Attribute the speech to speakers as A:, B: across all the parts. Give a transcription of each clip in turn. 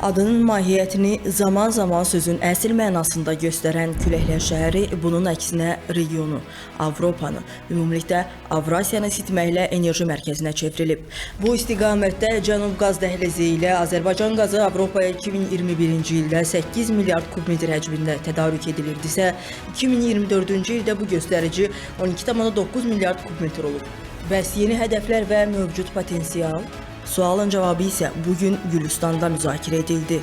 A: Adının mahiyyətini zaman-zaman sözün əsl mənasında göstərən küləklər şəhəri bunun əksinə regionu, Avropanı, ümumilikdə Avrasiyanı isitməklə enerji mərkəzinə çevrilib. Bu istiqamətdə Cənub qaz dəhlizi ilə Azərbaycan qazı Avropaya 2021-ci ildə 8 milyard kubmetr həcmində tədarük edilirdisə, 2024-cü ildə bu göstərici 12,9 milyard kubmetr olub. Bəs yeni hədəflər və mövcud potensial? Sualın cavabı isə bugün Gülüstanda müzakirə edildi.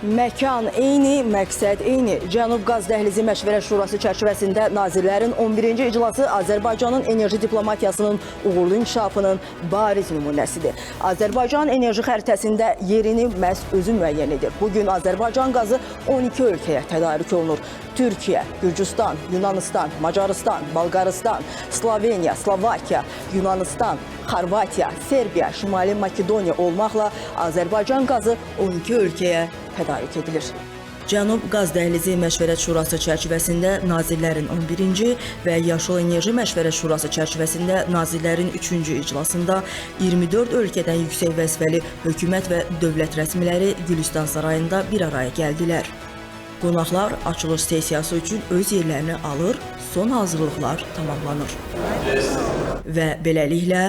A: Məkan eyni, məqsəd eyni. Cənub Qaz Dəhlizi Məşvərət Şurası çərçivəsində nazirlərin 11-ci iclası Azərbaycanın enerji diplomatiyasının uğurlu inkişafının bariz nümunəsidir. Azərbaycan enerji xəritəsində yerini məhz özü müəyyən edir. Bugün Azərbaycan qazı 12 ölkəyə tədarük olunur. Türkiyə, Gürcüstan, Yunanistan, Macarıstan, Bolqarıstan, Sloveniya, Slovakiya, Yunanistan, Xorvatiya, Serbiya, Şimali Makedoniya olmaqla Azərbaycan qazı 12 ölkəyə tədarük edilir. Cənub Qaz Dəhlizi Məşvərət Şurası çərçivəsində nazirlərin 11-ci və Yaşıl Enerji Məşvərət Şurası çərçivəsində nazirlərin 3-cü iclasında 24 ölkədən yüksək vəzifəli hökumət və dövlət rəsmiləri Gülüstan Sarayında bir araya gəldilər. Qonaqlar açılış sessiyası üçün öz yerlərini alır, son hazırlıqlar tamamlanır. Və beləliklə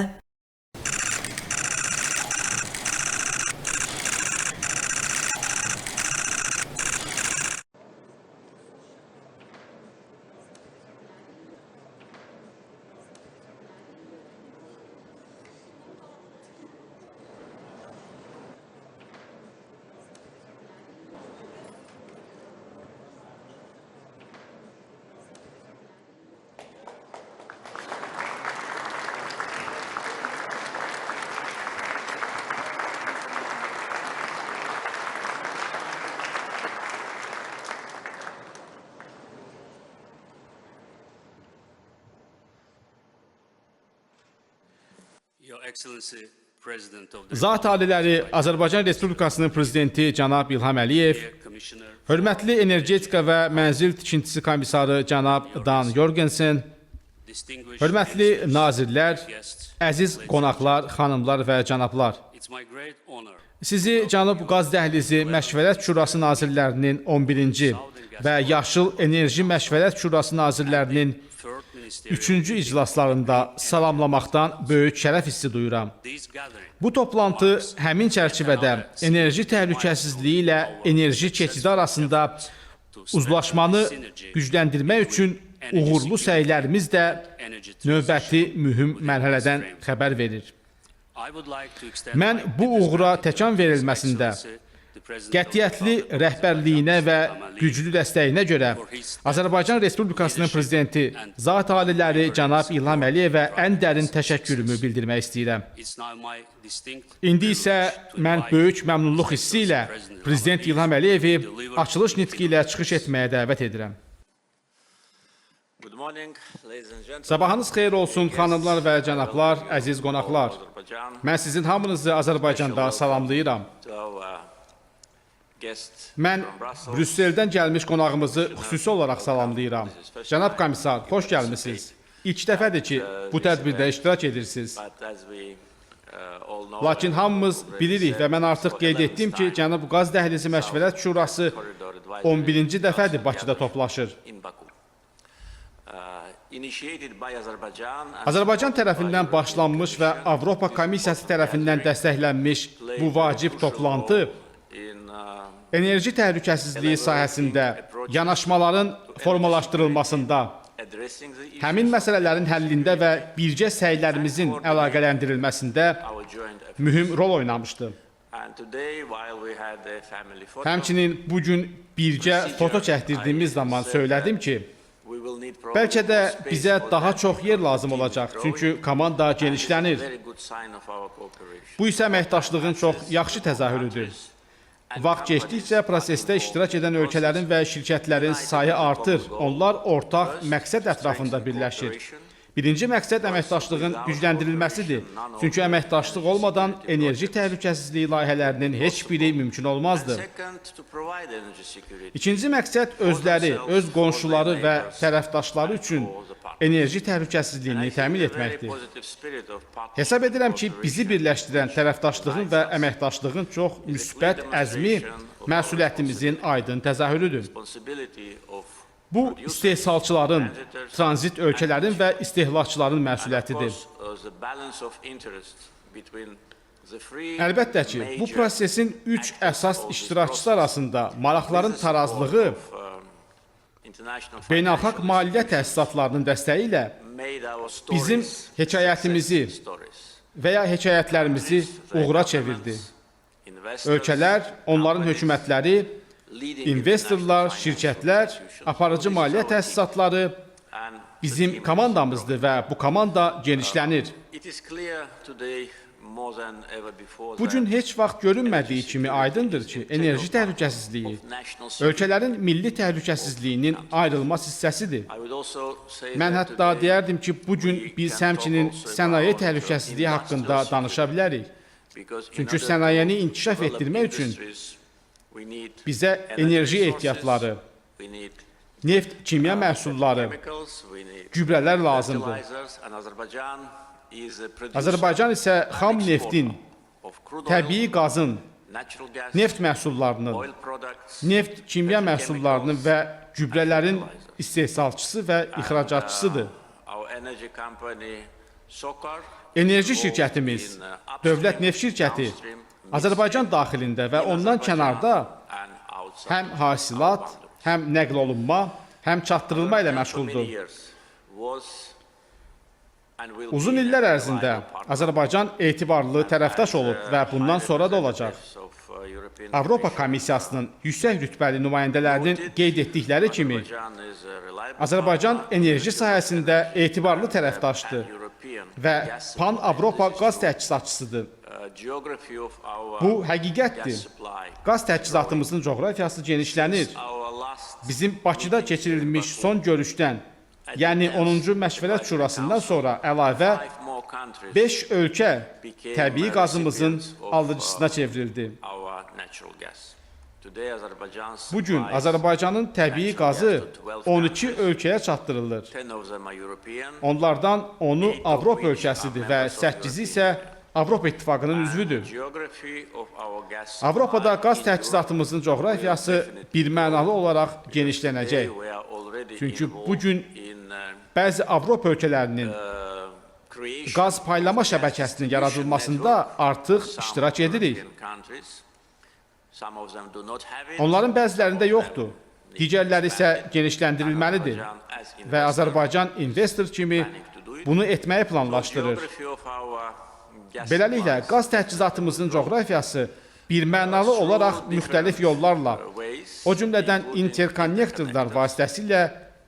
B: Zat aliləri, Azərbaycan Respublikasının Prezidenti cənab İlham Əliyev, hörmətli energetika və mənzil tikintisi komissarı cənab Dan Jorgensen, hörmətli nazirlər, əziz qonaqlar, xanımlar və cənablar. Sizi Cənub Qaz Dəhlizi Məşvərət Şurası nazirlərinin 11-ci və Yaşıl Enerji Məşvərət Şurası nazirlərinin 3-cü iclaslarında salamlamaqdan böyük şərəf hissi duyuram. Bu toplantı həmin çərçivədə enerji təhlükəsizliyi ilə enerji keçidi arasında uzlaşmanı gücləndirmək üçün uğurlu səylərimiz də növbəti mühüm mərhələdən xəbər verir. Mən bu uğura təkan verilməsində qətiyyətli rəhbərliyinə və güclü dəstəyinə görə Azərbaycan Respublikasının Prezidenti Zat Aliləri cənab İlham Əliyevə ən dərin təşəkkürümü bildirmək istəyirəm. İndi isə mən böyük məmnunluq hissi ilə Prezident İlham Əliyevi açılış nitqi ilə çıxış etməyə dəvət edirəm. Sabahınız xeyir olsun, xanımlar və cənablar, əziz qonaqlar. Mən sizin hamınızı Azərbaycanda salamlayıram. Mən Brüsseldən gəlmiş qonağımızı xüsusi olaraq salamlayıram. Cənab komissar, xoş gəlmisiniz. İlk dəfədir ki, bu tədbirdə iştirak edirsiniz. Lakin hamımız bilirik və mən artıq qeyd etdim ki, Cənub Qaz Dəhlizi Məşvərət Şurası 11-ci dəfədir Bakıda toplaşır. Azərbaycan tərəfindən başlanmış və Avropa Komissiyası tərəfindən dəstəklənmiş bu vacib toplantı enerji təhlükəsizliyi sahəsində yanaşmaların formalaşdırılmasında, həmin məsələlərin həllində və birgə səylərimizin əlaqələndirilməsində mühüm rol oynamışdı. Həmçinin bugün birgə foto çəkdirdiyimiz zaman söylədim ki, bəlkə də bizə daha çox yer lazım olacaq, çünki komanda genişlənir. Bu isə əməkdaşlığın çox yaxşı təzahürüdür. Vaxt keçdikcə prosesdə iştirak edən ölkələrin və şirkətlərin sayı artır. Onlar ortaq məqsəd ətrafında birləşir. Birinci məqsəd əməkdaşlığın gücləndirilməsidir. Çünki əməkdaşlıq olmadan enerji təhlükəsizliyi layihələrinin heç biri mümkün olmazdı. İkinci məqsəd özləri, öz qonşuları və tərəfdaşları üçün enerji təhlükəsizliyini təmin etməkdir. Hesab edirəm ki, bizi birləşdirən tərəfdaşlığın və əməkdaşlığın çox müsbət əzmi məsuliyyətimizin aydın təzahürüdür. Bu, istehsalçıların, tranzit ölkələrin və istehlakçıların məsuliyyətidir. Əlbəttə ki, bu prosesin üç əsas iştirakçısı arasında maraqların tarazlığı beynəlxalq maliyyə təsisatlarının dəstəyi ilə bizim hekayətimizi və ya hekayətlərimizi uğura çevirdi. Ölkələr, onların hökumətləri, investorlar, şirkətlər, aparıcı maliyyə təsisatları bizim komandamızdır və bu komanda genişlənir. Bu gün heç vaxt görünmədiyi kimi aydındır ki, enerji təhlükəsizliyi ölkələrin milli təhlükəsizliyinin ayrılmaz hissəsidir. Mən hətta deyərdim ki, bu gün biz həmçinin sənaye təhlükəsizliyi haqqında danışa bilərik. Çünki sənayeni inkişaf etdirmək üçün bizə enerji ehtiyatları, neft, kimya məhsulları, gübrələr lazımdır. Azərbaycan isə xam neftin, təbii qazın, neft məhsullarının, neft, kimya məhsullarının və gübrələrin istehsalçısı və ixracatçısıdır. Enerji şirkətimiz, Dövlət Neft Şirkəti Azərbaycan daxilində və ondan kənarda həm hasilat, həm nəql olunma, həm çatdırılma ilə məşğuldur. Uzun illər ərzində Azərbaycan etibarlı tərəfdaş olub və bundan sonra da olacaq. Avropa Komissiyasının yüksək rütbəli nümayəndələrinin qeyd etdikləri kimi, Azərbaycan enerji sahəsində etibarlı tərəfdaşdır və Pan-Avropa qaz təchizatçısıdır. Bu həqiqətdir. Qaz təchizatımızın coğrafiyası genişlənir. Bizim Bakıda keçirilmiş son görüşdən, yəni 10-cu Məşvərət Şurasından sonra əlavə 5 ölkə təbii qazımızın alıcısına çevrildi. Bu gün Azərbaycanın təbii qazı 12 ölkəyə çatdırılır. Onlardan 10-u Avropa ölkəsidir və 8-i isə Avropa İttifaqının üzvüdür. Avropada qaz təchizatımızın coğrafiyası birmənalı olaraq genişlənəcək. Çünki bu gün bəzi Avropa ölkələrinin qaz paylama şəbəkəsinin yaradılmasında artıq iştirak edirik. Onların bəzilərində yoxdur, digərləri isə genişləndirilməlidir və Azərbaycan investor kimi bunu etməyi planlaşdırır. Beləliklə, qaz təchizatımızın coğrafiyası birmənalı olaraq müxtəlif yollarla, o cümlədən interkonnektorlar vasitəsilə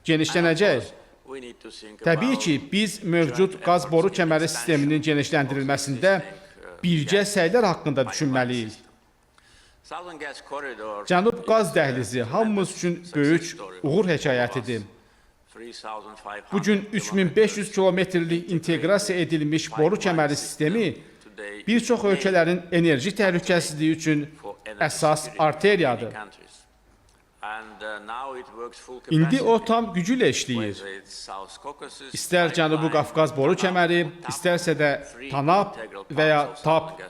B: genişlənəcək. Təbii ki, biz mövcud qaz boru kəməri sisteminin genişləndirilməsində birgə səylər haqqında düşünməliyik. Cənub qaz dəhlizi hamımız üçün böyük uğur hekayətidir. Bu gün 3500 kilometrlik inteqrasiya edilmiş boru kəməri sistemi bir çox ölkələrin enerji təhlükəsizliyi üçün əsas arteriyadır. İndi o tam gücü ilə işləyir. İstər Cənubi Qafqaz boru kəməri, istərsə də TANAP və ya TAP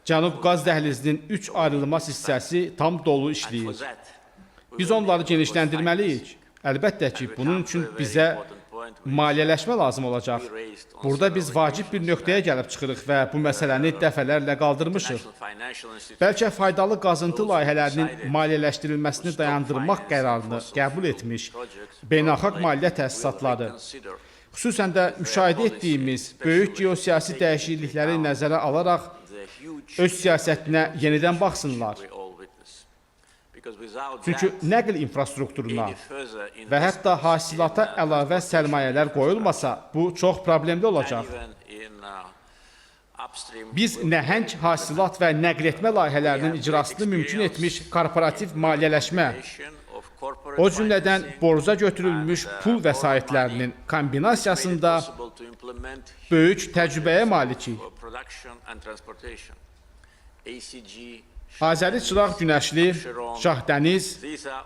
B: Cənub qaz dəhlizinin 3 ayrılmaz hissəsi tam dolu işləyir. Biz onları genişləndirməliyik. Əlbəttə ki, bunun üçün bizə maliyyələşmə lazım olacaq. Burada biz vacib bir nöqtəyə gəlib çıxırıq və bu məsələni dəfələrlə qaldırmışıq. Bəlkə faydalı qazıntı layihələrinin maliyyələşdirilməsini dayandırmaq qərarını qəbul etmiş beynəlxalq maliyyə təsisatları, xüsusən də müşahidə etdiyimiz böyük geosiyasi dəyişiklikləri nəzərə alaraq öz siyasətinə yenidən baxsınlar. Çünki nəql infrastrukturuna və hətta hasilata əlavə sərmayələr qoyulmasa, bu çox problemli olacaq. Biz nəhəng hasilat və nəql etmə layihələrinin icrasını mümkün etmiş korporativ maliyyələşmə, o cümlədən borca götürülmüş pul vəsaitlərinin kombinasiyasında böyük təcrübəyə malikik. Azəri Çıraq Günəşli, Şahdəniz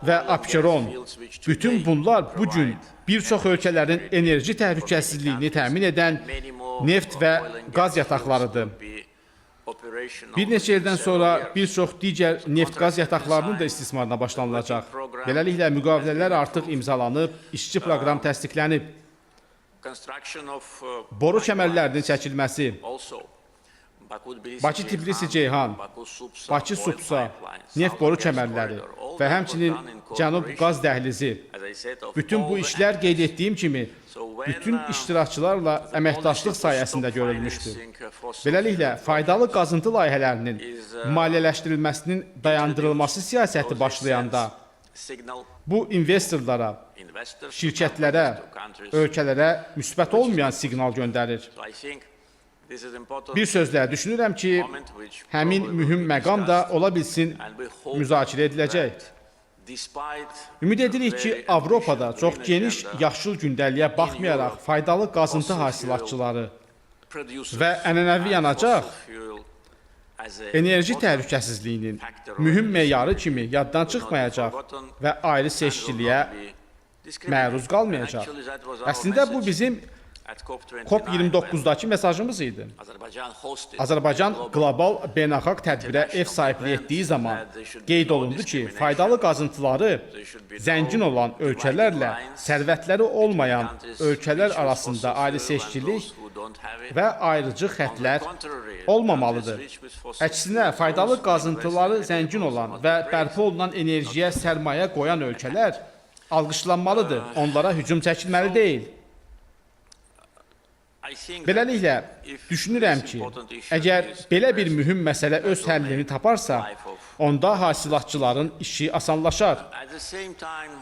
B: və Abşeron. Bütün bunlar bu gün bir çox ölkələrin enerji təhlükəsizliyini təmin edən neft və qaz yataqlarıdır. Bir neçə ildən sonra bir çox digər neft-qaz yataqlarının da istismarına başlanılacaq. Beləliklə, müqavilələr artıq imzalanıb, işçi proqram təsdiqlənib. Boru kəmərlərinin çəkilməsi, Bakı-Tbilisi-Ceyhan, Bakı-Supsa, neft boru kəmərləri və həmçinin Cənub qaz dəhlizi. Bütün bu işlər qeyd etdiyim kimi bütün iştirakçılarla əməkdaşlıq sayəsində görülmüşdür. Beləliklə, faydalı qazıntı layihələrinin maliyyələşdirilməsinin dayandırılması siyasəti başlayanda bu investorlara, şirkətlərə, ölkələrə müsbət olmayan siqnal göndərir. Bir sözlə, düşünürəm ki, həmin mühüm məqam da ola bilsin müzakirə ediləcək. Ümid edirik ki, Avropada çox geniş yaşıl gündəliyə baxmayaraq faydalı qazıntı hasilatçıları və ənənəvi yanacaq enerji təhlükəsizliyinin mühüm meyarı kimi yaddan çıxmayacaq və ayrı seçkiliyə məruz qalmayacaq. Əslində bu bizim COP29-dakı mesajımız idi. Azərbaycan qlobal beynəlxalq tədbirə ev sahibliyi etdiyi zaman qeyd olundu ki, faydalı qazıntıları zəngin olan ölkələrlə sərvətləri olmayan ölkələr arasında ayrı seçkilik və ayrıcı xətlər olmamalıdır. Əksinə, faydalı qazıntıları zəngin olan və bərpa olunan enerjiyə sərmayə qoyan ölkələr alqışlanmalıdır, onlara hücum çəkilməli deyil. Beləliklə, düşünürəm ki, əgər belə bir mühüm məsələ öz həllini taparsa, onda hasilatçıların işi asanlaşar.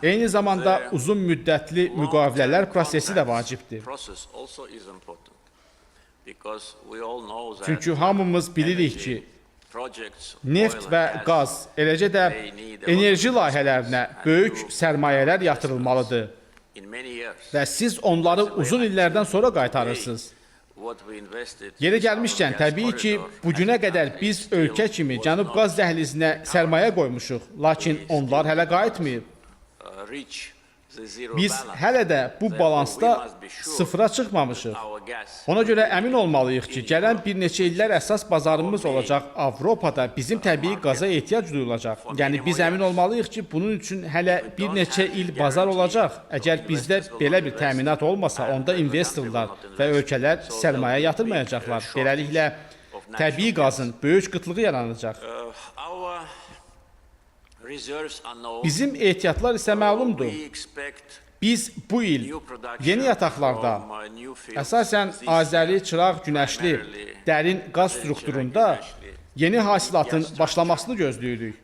B: Eyni zamanda uzun müddətli müqavilələr prosesi də vacibdir. Çünki hamımız bilirik ki, neft və qaz, eləcə də enerji layihələrinə böyük sərmayələr yatırılmalıdır. Və siz onları uzun illərdən sonra qaytarırsınız. Yeri gəlmişkən, təbii ki, bugünə qədər biz ölkə kimi Cənub qaz dəhlizinə sərmayə qoymuşuq, lakin onlar hələ qayıtmayıb. Biz hələ də bu balansda sıfıra çıxmamışıq. Ona görə əmin olmalıyıq ki, gələn bir neçə illər əsas bazarımız olacaq Avropada bizim təbii qaza ehtiyac duyulacaq. Yəni biz əmin olmalıyıq ki, bunun üçün hələ bir neçə il bazar olacaq. Əgər bizdə belə bir təminat olmasa, onda investorlar və ölkələr sərmayə yatırmayacaqlar. Beləliklə, təbii qazın böyük qıtlığı yaranacaq. Bizim ehtiyatlar isə məlumdur. Biz bu il yeni yataqlarda, əsasən Azəri, Çıraq, Günəşli dərin qaz strukturunda yeni hasilatın başlamasını gözləyirik.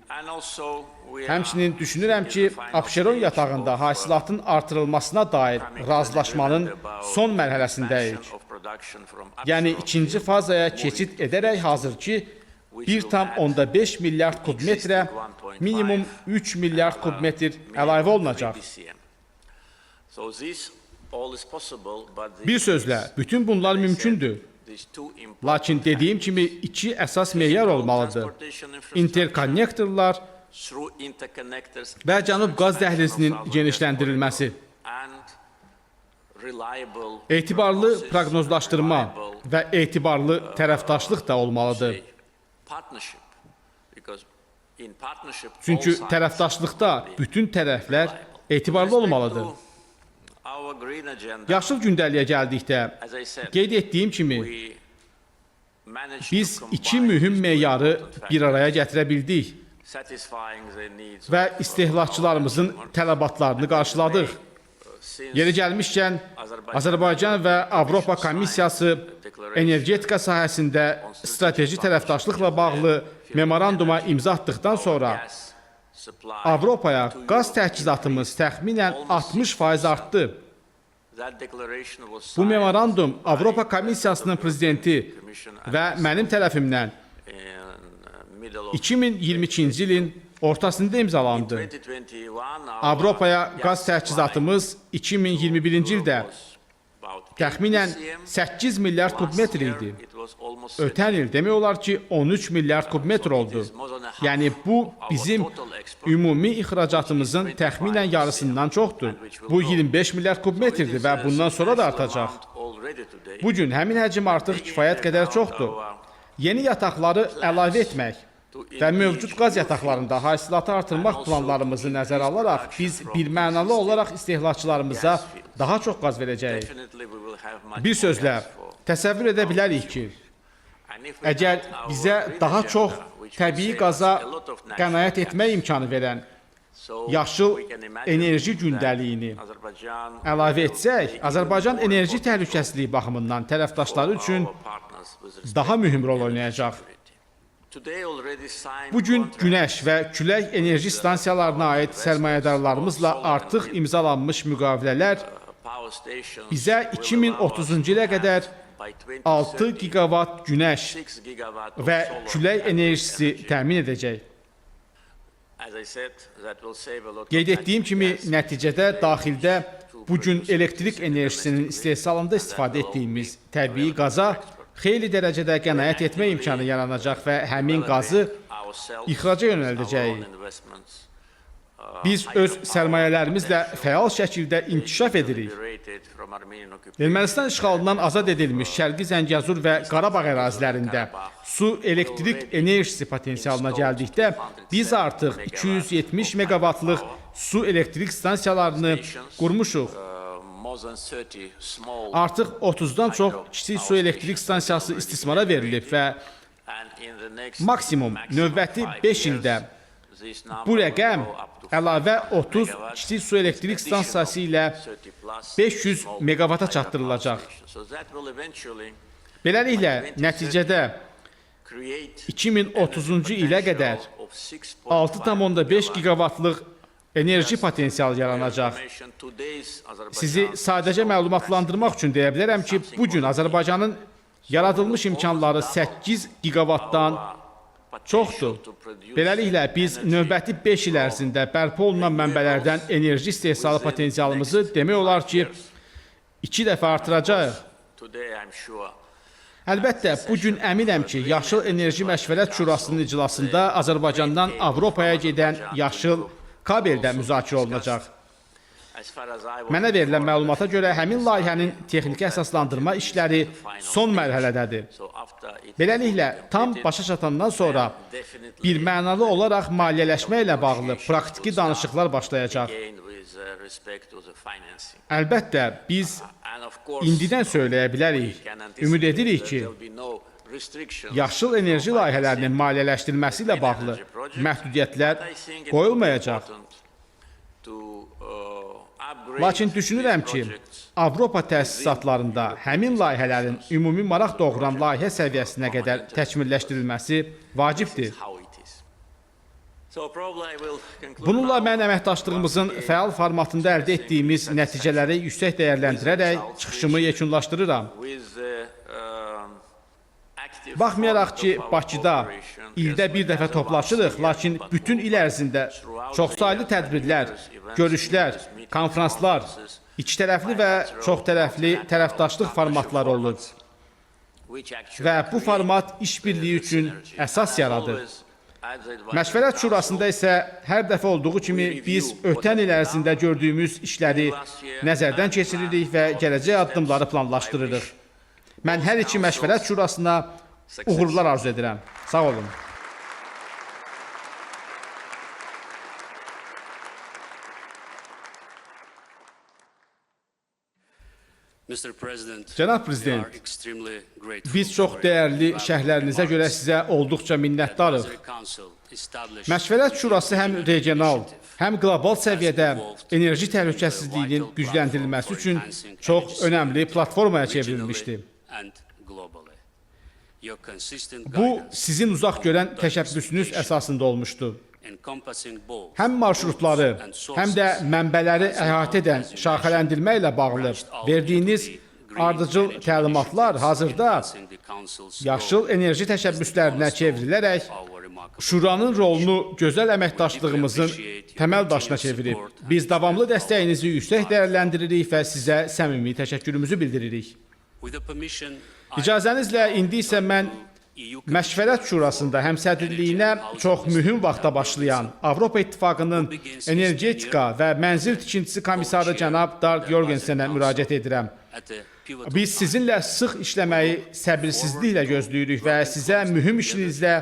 B: Həmçinin düşünürəm ki, Abşeron yatağında hasilatın artırılmasına dair razılaşmanın son mərhələsindəyik. Yəni ikinci fazaya keçid edərək hazırki 1,5 milyard kubmetrə minimum 3 milyard kubmetr əlavə olunacaq. Bir sözlə, bütün bunlar mümkündür. Lakin dediyim kimi iki əsas meyar olmalıdır. İnterkonnektorlar və Cənub qaz dəhlizinin genişləndirilməsi. Etibarlı proqnozlaşdırma və etibarlı tərəfdaşlıq da olmalıdır. Çünki tərəfdaşlıqda bütün tərəflər etibarlı olmalıdır. Yaşıl gündəliyə gəldikdə, qeyd etdiyim kimi, biz iki mühüm meyarı bir araya gətirə bildik və istehlakçılarımızın tələbatlarını qarşıladıq. Yeri gəlmişkən, Azərbaycan və Avropa Komissiyası energetika sahəsində strateji tərəfdaşlıqla bağlı memoranduma imza atdıqdan sonra Avropaya qaz təchizatımız təxminən 60% artdı. Bu memorandum Avropa Komissiyasının prezidenti və mənim tərəfimdən 2022-ci ilin ortasında imzalandı. Avropaya qaz təchizatımız 2021-ci ildə təxminən 8 milyard kubmetr idi. Ötən il demək olar ki, 13 milyard kubmetr oldu. Yəni bu bizim ümumi ixracatımızın təxminən yarısından çoxdur. Bu 25 milyard kubmetrdir və bundan sonra da artacaq. Bu gün həmin həcm artıq kifayət qədər çoxdur. Yeni yataqları əlavə etmək və mövcud qaz yataqlarında hasilatı artırmaq planlarımızı nəzərə alaraq biz birmənalı olaraq istehlakçılarımıza daha çox qaz verəcəyik. Bir sözlə, təsəvvür edə bilərik ki, əgər bizə daha çox təbii qaza qənaət etmək imkanı verən yaşıl enerji gündəliyini əlavə etsək, Azərbaycan enerji təhlükəsizliyi baxımından tərəfdaşları üçün daha mühüm rol oynayacaq. Bu gün günəş və külək enerji stansiyalarına aid sərmayədarlarımızla artıq imzalanmış müqavilələr bizə 2030-cu ilə qədər 6 giqavat günəş və külək enerjisi təmin edəcək. Qeyd etdiyim kimi, nəticədə daxildə bu gün elektrik enerjisinin istehsalında istifadə etdiyimiz təbii qaza xeyli dərəcədə qənaət etmə imkanı yaranacaq və həmin qazı ixraca yönəldəcəyik. Biz öz sərmayələrimizlə fəal şəkildə inkişaf edirik. Ermənistan işğalından azad edilmiş Şərqi Zəngəzur və Qarabağ ərazilərində su elektrik enerjisi potensialına gəldikdə biz artıq 270 meqavatlıq su elektrik stansiyalarını qurmuşuq. Artıq 30-dan çox kiçik su elektrik stansiyası istismara verilib və maksimum növbəti 5 ildə bu rəqəm əlavə 30 kiçik su elektrik stansiyası ilə 500 meqavata çatdırılacaq. Beləliklə, nəticədə 2030-cu ilə qədər 6,5 giqavatlıq enerji potensialı yaranacaq. Sizi sadəcə məlumatlandırmaq üçün deyə bilərəm ki, bu gün Azərbaycanın yaradılmış imkanları 8 giqavatdan çoxdur. Beləliklə, biz növbəti 5 il ərzində bərpa olunan mənbələrdən enerji istehsalı potensialımızı demək olar ki, 2 dəfə artıracağıq. Əlbəttə, bu gün əminəm ki, Yaşıl Enerji Məşvərət Şurasının iclasında Azərbaycandan Avropaya gedən yaşıl kabel də müzakirə olunacaq. Mənə verilən məlumata görə həmin layihənin texniki əsaslandırma işləri son mərhələdədir. Beləliklə, tam başa çatandan sonra birmənalı olaraq maliyyələşmə ilə bağlı praktiki danışıqlar başlayacaq. Əlbəttə, biz indidən söyləyə bilərik, ümid edirik ki, yaşıl enerji layihələrinin maliyyələşdirilməsi ilə bağlı məhdudiyyətlər qoyulmayacaq. Lakin düşünürəm ki, Avropa təsisatlarında həmin layihələrin ümumi maraq doğuran layihə səviyyəsinə qədər təkmilləşdirilməsi vacibdir. Bununla mən əməkdaşlığımızın fəal formatında əldə etdiyimiz nəticələri yüksək dəyərləndirərək çıxışımı yekunlaşdırıram. Baxmayaraq ki, Bakıda ildə bir dəfə toplaşırıq, lakin bütün il ərzində çoxsaylı tədbirlər, görüşlər, konfranslar, ikitərəfli və çoxtərəfli tərəfdaşlıq formatları olur. Və bu format işbirliyi üçün əsas yaradır. Məşvərət Şurasında isə hər dəfə olduğu kimi biz ötən il ərzində gördüyümüz işləri nəzərdən keçiririk və gələcək addımları planlaşdırırıq. Mən hər iki Məşvərət Şurasına uğurlar arzu edirəm. Sağ olun. Cənab Prezident, biz çox dəyərli şərhlərinizə görə sizə olduqca minnətdarıq. Məşvərət Şurası həm regional, həm qlobal səviyyədə enerji təhlükəsizliyinin gücləndirilməsi üçün çox önəmli platformaya çevrilmişdi. Bu, sizin uzaq görən təşəbbüsünüz əsasında olmuşdu. Həm marşrutları, həm də mənbələri əhatə edən şaxələndirmə ilə bağlı verdiyiniz ardıcıl təlimatlar hazırda yaşıl enerji təşəbbüslərinə çevrilərək Şuranın rolunu gözəl əməkdaşlığımızın təməl daşına çevirib. Biz davamlı dəstəyinizi yüksək dəyərləndiririk və sizə səmimi təşəkkürümüzü bildiririk. İcazənizlə indi isə mən Məşvərət Şurasında həmsədrliyinə çox mühüm vaxtda başlayan Avropa İttifaqının Energetika və Mənzil Tikintisi Komissarı cənab Dark Jorgensenə müraciət edirəm. Biz sizinlə sıx işləməyi səbirsizliklə gözləyirik və sizə mühüm işinizdə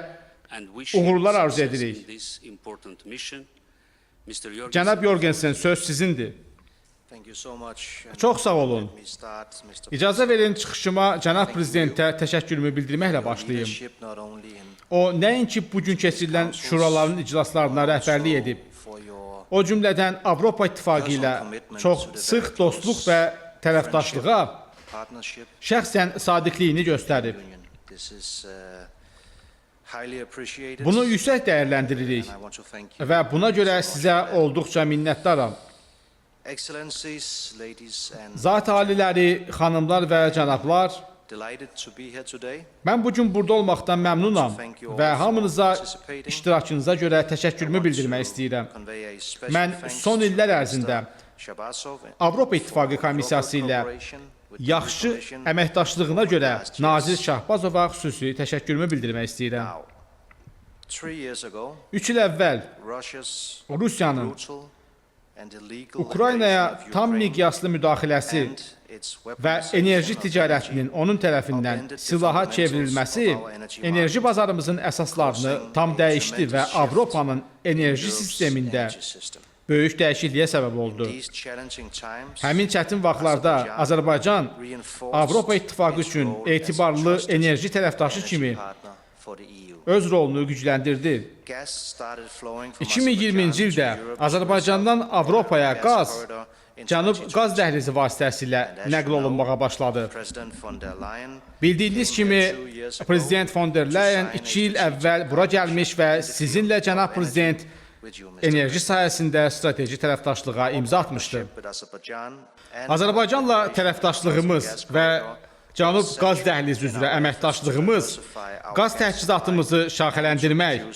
B: uğurlar arzu edirik. Cənab Jorgensen, söz sizindir. Çox sağ olun. İcazə verin çıxışıma cənab prezidentə təşəkkürümü bildirməklə başlayım. O nəinki bu gün keçirilən şuraların iclaslarına rəhbərlik edib, o cümlədən Avropa İttifaqı ilə çox sıx dostluq və tərəfdaşlığa şəxsən sadiqliyini göstərib. Bunu yüksək dəyərləndiririk və buna görə sizə olduqca minnətdaram. Zat aliləri, xanımlar və cənablar, mən bu gün burada olmaqdan məmnunam və hamınıza iştirakınıza görə təşəkkürümü bildirmək istəyirəm. Mən son illər ərzində Avropa İttifaqı Komissiyası ilə yaxşı əməkdaşlığına görə Nazir Şahbazova xüsusi təşəkkürümü bildirmək istəyirəm. 3 il əvvəl Rusiyanın Ukraynaya tam miqyaslı müdaxiləsi və enerji ticarətinin onun tərəfindən silaha çevrilməsi enerji bazarımızın əsaslarını tam dəyişdi və Avropanın enerji sistemində böyük dəyişikliyə səbəb oldu. Həmin çətin vaxtlarda Azərbaycan Avropa İttifaqı üçün etibarlı enerji tərəfdaşı kimi öz rolunu gücləndirdi. 2020-ci ildə Azərbaycandan Avropaya qaz Cənub qaz dəhlizi vasitəsilə nəql olunmağa başladı. Bildiyiniz kimi, Prezident von der Leyen 2 il əvvəl bura gəlmiş və sizinlə cənab prezident enerji sahəsində strateji tərəfdaşlığa imza atmışdı. Azərbaycanla tərəfdaşlığımız və Cənub qaz dəhlizi üzrə əməkdaşlığımız qaz təchizatımızı şaxələndirmək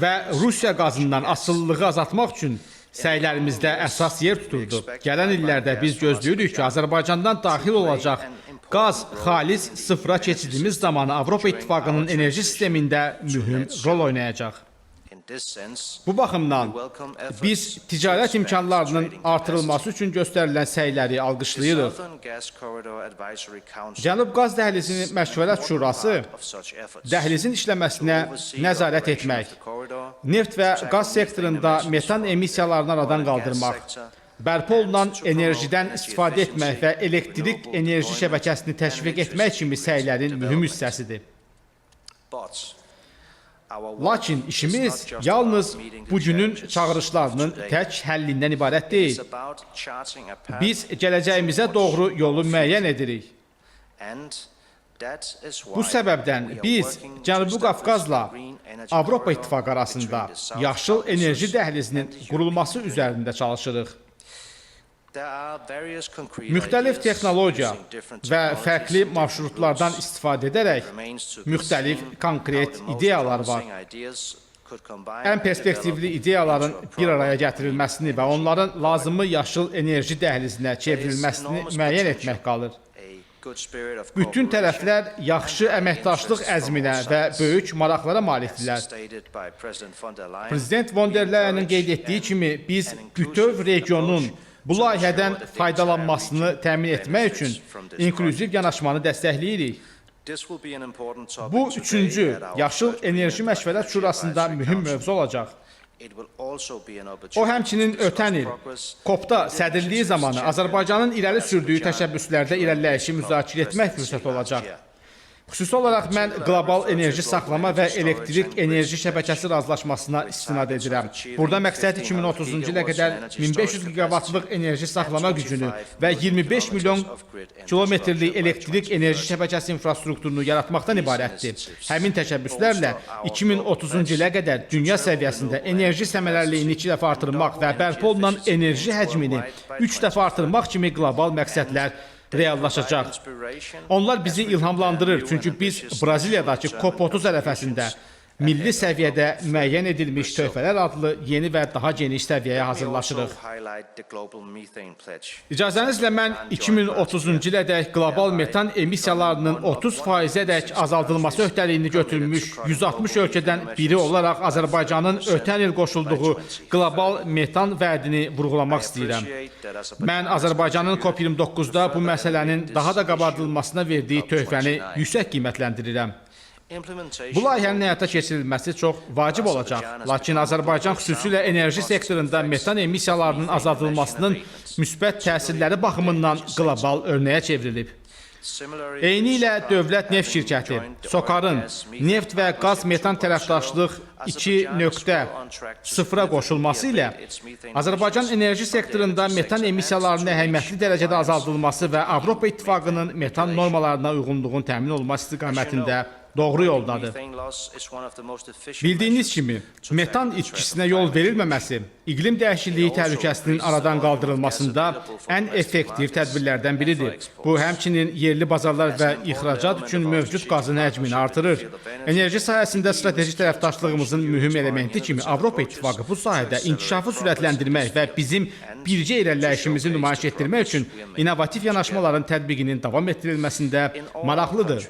B: və Rusiya qazından asılılığı azaltmaq üçün səylərimizdə əsas yer tuturdu. Gələn illərdə biz gözləyirik ki, Azərbaycandan daxil olacaq qaz xalis sıfıra keçidimiz zamanı Avropa İttifaqının enerji sistemində mühüm rol oynayacaq. Bu baxımdan biz ticarət imkanlarının artırılması üçün göstərilən səyləri alqışlayırıq. Cənub Qaz Dəhlizinin Məşvərət Şurası dəhlizin işləməsinə nəzarət etmək, neft və qaz sektorunda metan emissiyalarını aradan qaldırmaq, bərpa olunan enerjidən istifadə etmək və elektrik enerji şəbəkəsini təşviq etmək kimi səylərin mühüm hissəsidir. Lakin işimiz yalnız bugünün çağırışlarının tək həllindən ibarət deyil. Biz gələcəyimizə doğru yolu müəyyən edirik. Bu səbəbdən biz Cənubi Qafqazla Avropa İttifaqı arasında yaşıl enerji dəhlizinin qurulması üzərində çalışırıq. Müxtəlif texnologiya və fərqli marşrutlardan istifadə edərək müxtəlif konkret ideyalar var. Ən perspektivli ideyaların bir araya gətirilməsini və onların lazımı yaşıl enerji dəhlizinə çevrilməsini müəyyən etmək qalır. Bütün tərəflər yaxşı əməkdaşlıq əzminə və böyük maraqlara malikdirlər. Prezident von der Leyenin qeyd etdiyi kimi, biz bütöv regionun bu layihədən faydalanmasını təmin etmək üçün inklüziv yanaşmanı dəstəkləyirik. Bu, üçüncü Yaşıl Enerji Məşvərət Şurasında mühüm mövzu olacaq. O, həmçinin ötən il COP-da sədrliyi zamanı Azərbaycanın irəli sürdüyü təşəbbüslərdə irəliləyişi müzakirə etmək fürsəti olacaq. Xüsusi olaraq mən qlobal enerji saxlama və elektrik enerji şəbəkəsi razılaşmasına istinad edirəm. Burada məqsəd 2030-cu ilə qədər 1500 giqavatlıq enerji saxlama gücünü və 25 milyon kilometrlik elektrik enerji şəbəkəsi infrastrukturunu yaratmaqdan ibarətdir. Həmin təşəbbüslərlə 2030-cu ilə qədər dünya səviyyəsində enerji səmərəliliyini 2 dəfə artırmaq və bərpa olunan enerji həcmini 3 dəfə artırmaq kimi qlobal məqsədlər reallaşacaq. Onlar bizi ilhamlandırır, çünki biz Braziliyadakı COP30 ərəfəsində milli səviyyədə müəyyən edilmiş töhfələr adlı yeni və daha geniş səviyyəyə hazırlaşırıq. İcazənizlə mən 2030-cu ilədək qlobal metan emissiyalarının 30%-ədək azaldılması öhdəliyini götürmüş 160 ölkədən biri olaraq Azərbaycanın ötən il qoşulduğu qlobal metan vədini vurğulamaq istəyirəm. Mən Azərbaycanın COP29-da bu məsələnin daha da qabardılmasına verdiyi töhfəni yüksək qiymətləndirirəm. Bu layihənin həyata keçirilməsi çox vacib olacaq. Lakin Azərbaycan xüsusilə enerji sektorunda metan emissiyalarının azaldılmasının müsbət təsirləri baxımından qlobal örnəyə çevrilib. Eyni ilə Dövlət Neft Şirkəti, SOCAR-ın neft və qaz metan tərəfdaşlıq 2.0-a qoşulması ilə Azərbaycan enerji sektorunda metan emissiyalarının əhəmiyyətli dərəcədə azaldılması və Avropa İttifaqının metan normalarına uyğunluğun təmin olunması istiqamətində doğru yoldadır. Bildiyiniz kimi, metan itkisinə yol verilməməsi iqlim dəyişikliyi təhlükəsinin aradan qaldırılmasında ən effektiv tədbirlərdən biridir. Bu, həmçinin yerli bazarlar və ixracat üçün mövcud qazın həcmini artırır. Enerji sahəsində strateji tərəfdaşlığımızın mühüm elementi kimi Avropa İttifaqı bu sahədə inkişafı sürətləndirmək və bizim bircə irəliləyişimizi nümayiş etdirmək üçün innovativ yanaşmaların tətbiqinin davam etdirilməsində maraqlıdır.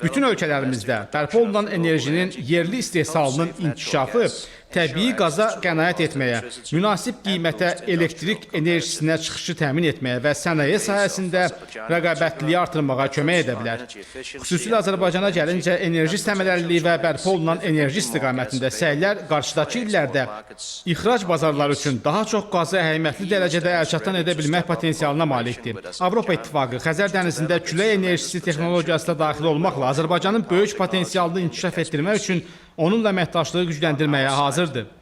B: Bütün ölkələrimizdə bərpa olunan enerjinin yerli istehsalının inkişafı təbii qaza qənaət etməyə, münasib qiymətə elektrik enerjisinə çıxışı təmin etməyə və sənaye sahəsində rəqabətliliyi artırmağa kömək edə bilər. Xüsusilə Azərbaycana gəlincə enerji səmərəliliyi və bərpa olunan enerji istiqamətində səylər qarşıdakı illərdə ixrac bazarları üçün daha çox qazı əhəmiyyətli dərəcədə əlçatan edə bilmək potensialına malikdir. Avropa İttifaqı Xəzər dənizində külək enerjisi texnologiyası da daxil olmaqla Azərbaycanın böyük potensialını inkişaf etdirmək üçün onunla əməkdaşlığı gücləndirməyə hazırdır.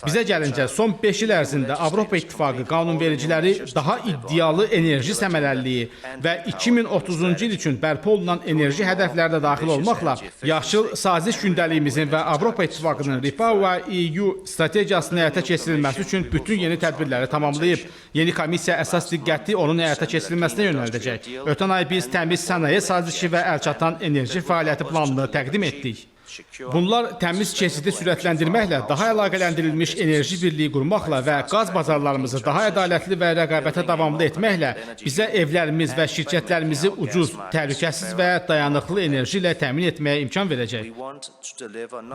B: Bizə gəlincə, son 5 il ərzində Avropa İttifaqı qanunvericiləri daha iddialı enerji səmərəliliyi və 2030-cu il üçün bərpa olunan enerji hədəfləri də daxil olmaqla yaşıl saziş gündəliyimizin və Avropa İttifaqının REPowerEU strategiyasının həyata keçirilməsi üçün bütün yeni tədbirləri tamamlayıb. Yeni komissiya əsas diqqəti onun həyata keçirilməsinə yönəldəcək. Ötən ay biz təmiz sənaye sazişi və əlçatan enerji fəaliyyəti planını təqdim etdik. Bunlar təmiz keçidi sürətləndirməklə, daha əlaqələndirilmiş enerji birliyi qurmaqla və qaz bazarlarımızı daha ədalətli və rəqabətə davamlı etməklə bizə evlərimiz və şirkətlərimizi ucuz, təhlükəsiz və dayanıqlı enerji ilə təmin etməyə imkan verəcək.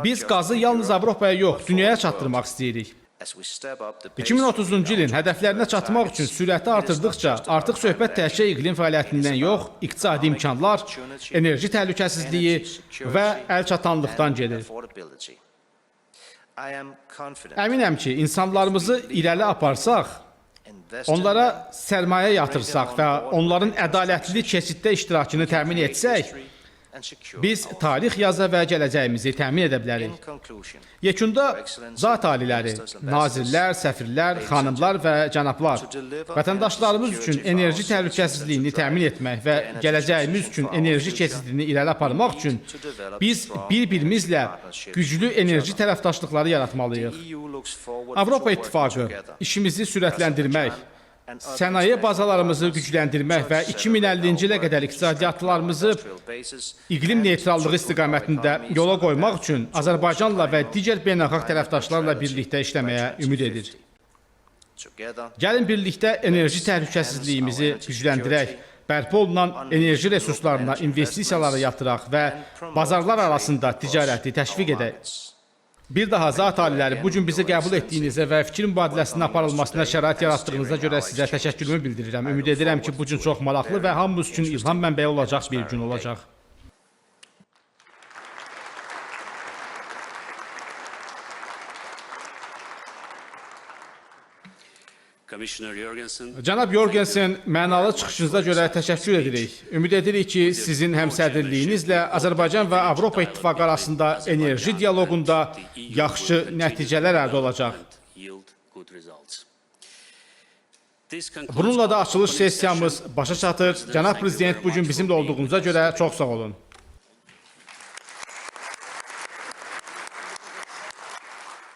B: Biz qazı yalnız Avropaya yox, dünyaya çatdırmaq istəyirik. 2030-cu ilin hədəflərinə çatmaq üçün sürəti artırdıqca artıq söhbət təkcə iqlim fəaliyyətindən yox, iqtisadi imkanlar, enerji təhlükəsizliyi və əlçatanlıqdan gedir. Əminəm ki, insanlarımızı irəli aparsaq, onlara sərmayə yatırsaq və onların ədalətli keçiddə iştirakını təmin etsək, biz tarix yaza və gələcəyimizi təmin edə bilərik. Yekunda zat aliləri, nazirlər, səfirlər, xanımlar və cənablar, vətəndaşlarımız üçün enerji təhlükəsizliyini təmin etmək və gələcəyimiz üçün enerji keçidini irəli aparmaq üçün biz bir-birimizlə güclü enerji tərəfdaşlıqları yaratmalıyıq. Avropa İttifaqı işimizi sürətləndirmək, sənaye bazalarımızı gücləndirmək və 2050-ci ilə qədər iqtisadiyyatlarımızı iqlim neytrallığı istiqamətində yola qoymaq üçün Azərbaycanla və digər beynəlxalq tərəfdaşlarla birlikdə işləməyə ümid edir. Gəlin birlikdə enerji təhlükəsizliyimizi gücləndirək, bərpa olunan enerji resurslarına investisiyaları yatıraq və bazarlar arasında ticarəti təşviq edək. Bir daha zat aliləri, bu gün bizi qəbul etdiyinizə və fikir mübadiləsinin aparılmasına şərait yaratdığınıza görə sizə təşəkkürümü bildirirəm. Ümid edirəm ki, bu gün çox maraqlı və hamımız üçün ilham mənbəyi olacaq bir gün olacaq. Cənab Jorgensen, mənalı çıxışınıza görə təşəkkür edirik. Ümid edirik ki, sizin həmsədrliyinizlə Azərbaycan və Avropa İttifaqı arasında enerji dialoqunda yaxşı nəticələr əldə olacaq. Bununla da açılış sessiyamız başa çatır. Cənab Prezident, bu gün bizimlə olduğunuza görə çox sağ olun.